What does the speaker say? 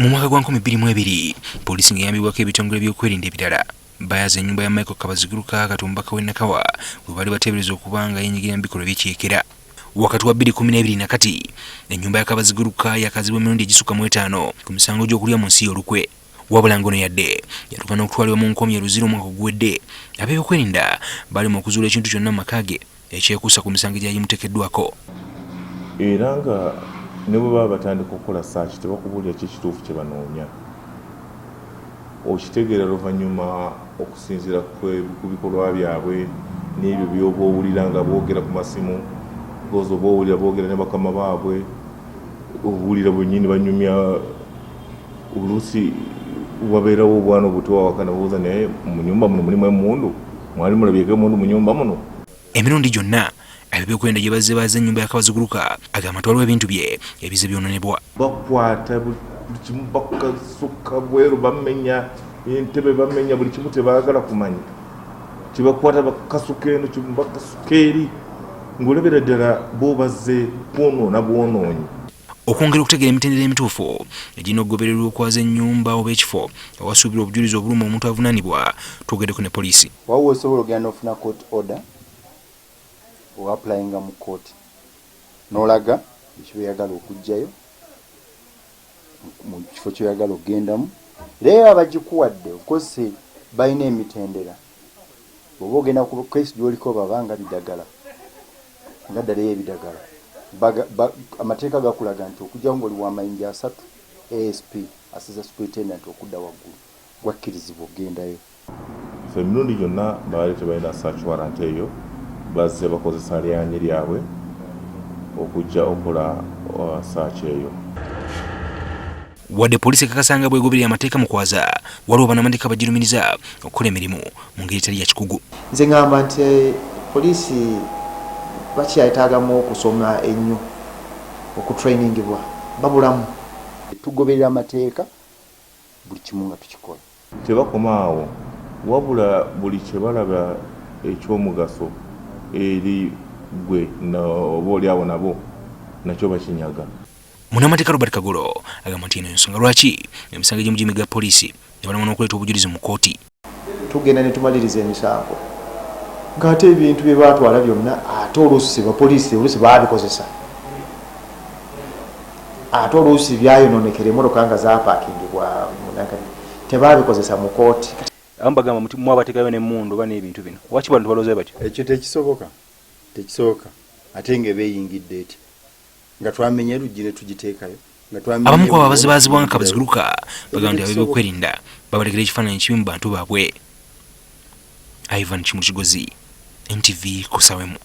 Mu mwaka gwa 2002, poliisi ng'eyambibwako ebitongole by'okwerinda ebirala bayaza ennyumba ya Michael Kabaziguruka kati omubaka w'e Nakawa gwe baali bateebereza okuba nga yeenyigira mu bikolwa eby'ekiyeekera. Wakati wa 2012 na kati, ennyumba ya Kabaziguruka yakazibwa emirundi egisukka mu etaano ku misango gy'okulya mu nsi ye olukwe. Wabula ng'ono yadde yatuuka n'okutwalibwa mu nkomyo e Luzira omwaka oguwedde, ab'ebyokwerinda baalemwa okuzuula ekintu kyonna mu maka ge ekyekuusa ku misango egyali gimuteekeddwako. Era nga ne bwe baba batandika okukola search tebakubuulira ki ekituufu kye banoonya. Okitegeera luvannyuma okusinziira ku bikolwa byabwe n'ebyo by'oba owulira nga boogera ku masimu, because oba owulira boogera ne bakama baabwe, owulira bwennyini banyumya, oluusi wabeerawo obwana obuto awaka ne babuuza naye mu nnyumba muno mulimu emmundu? Mwali mulabyeko emmundu mu nnyumba muno? Emirundi gyonna ab'ebyokwerinda gye bazze baaza ennyumba ya Kabaziguruka agamba nti waliwo ebintu bye ebizze byonoonebwa. Bakwata buli kimu, bakasuka bweru, bamenya entebe, bamenya buli kimu, tebaagala kumanya kyebakwata, bakasuka eno, bakasuka eri, ng'olabira ddala bo bazze kwonoona bwonoonyi. Okwongera okutegeera emitendera emituufu egirina okugobererwa okwaza ennyumba oba ekifo awasuubirwa obujulizi obuluma omuntu avunaanibwa, twogeddeko ne poliisi. Waliwo w'osobola okugenda n'ofuna court order, oapplyinga mu kkooti n'olaga biki by'oyagala okuggyayo mu kifo ky'oyagala okugendamu era yo abagikuwadde of course balina emitendera. Bw'oba ogenda ku case gy'oliko baba nga bidagala nga ddala ey'ebidagala amateeka gakulaga nti okugyawo ng'oli wa mayinja asatu ASP, assistant superintendent, okudda waggulu gwakkirizibwa okugendayo. So emirundi gyonna baali tebalina search warrant eyo, bazze bakozesa lyanyi lyabwe okujja okukola search eyo. Wadde poliisi ekakasa nga bw'egoberera amateeka mu kwaza, waliwo bannamateeka abagirumiriza okukola emirimu mu ngeri etali ya kikugu. Nze ngamba nti poliisi bakyetaagamu okusoma ennyo, okutrainingibwa babulamu. Tugoberera amateeka buli kimu nga tukikola. Tebakoma awo, wabula buli kye balaba eky'omugaso eri ggwe oba oli awo nabo nakyo bakinyaga. Munnamateeka Robert Kagolo agamba nti eno y'ensonga lwaki emisango egimu gimegga poliisi ne balemwa n'okuleeta obujulizi mu kkooti. Tugenda ne tumaliriza emisango ng'ate ebintu bye baatwala byonna ate oluusi bapoliisi oluusi baabikozesa ate oluusi byayonoonekera emmotoka nga zaapakingibwa tebaabikozesa mu kkooti. Abamu bagamba muti mwabateekayo n'emmundu oba n'ebintu bino. Lwaki bantu balowooza batyo? Ekyo tekisoboka, tekisoboka ate ng'eba eyingidde etya? Nga twamenye luggi ne tugiteekayo, nga twamenye Abamu ku abo ewuwo abazze ne baazibwa nga tuyingirayo. Kabaziguruka Ebyo bagamba nti tekisoboka. ab'ebyokwerinda babalekera ekifaananyi ekibi mu bantu baabwe. Ivan Kimuli Kigozi, NTV ku ssaawa emu.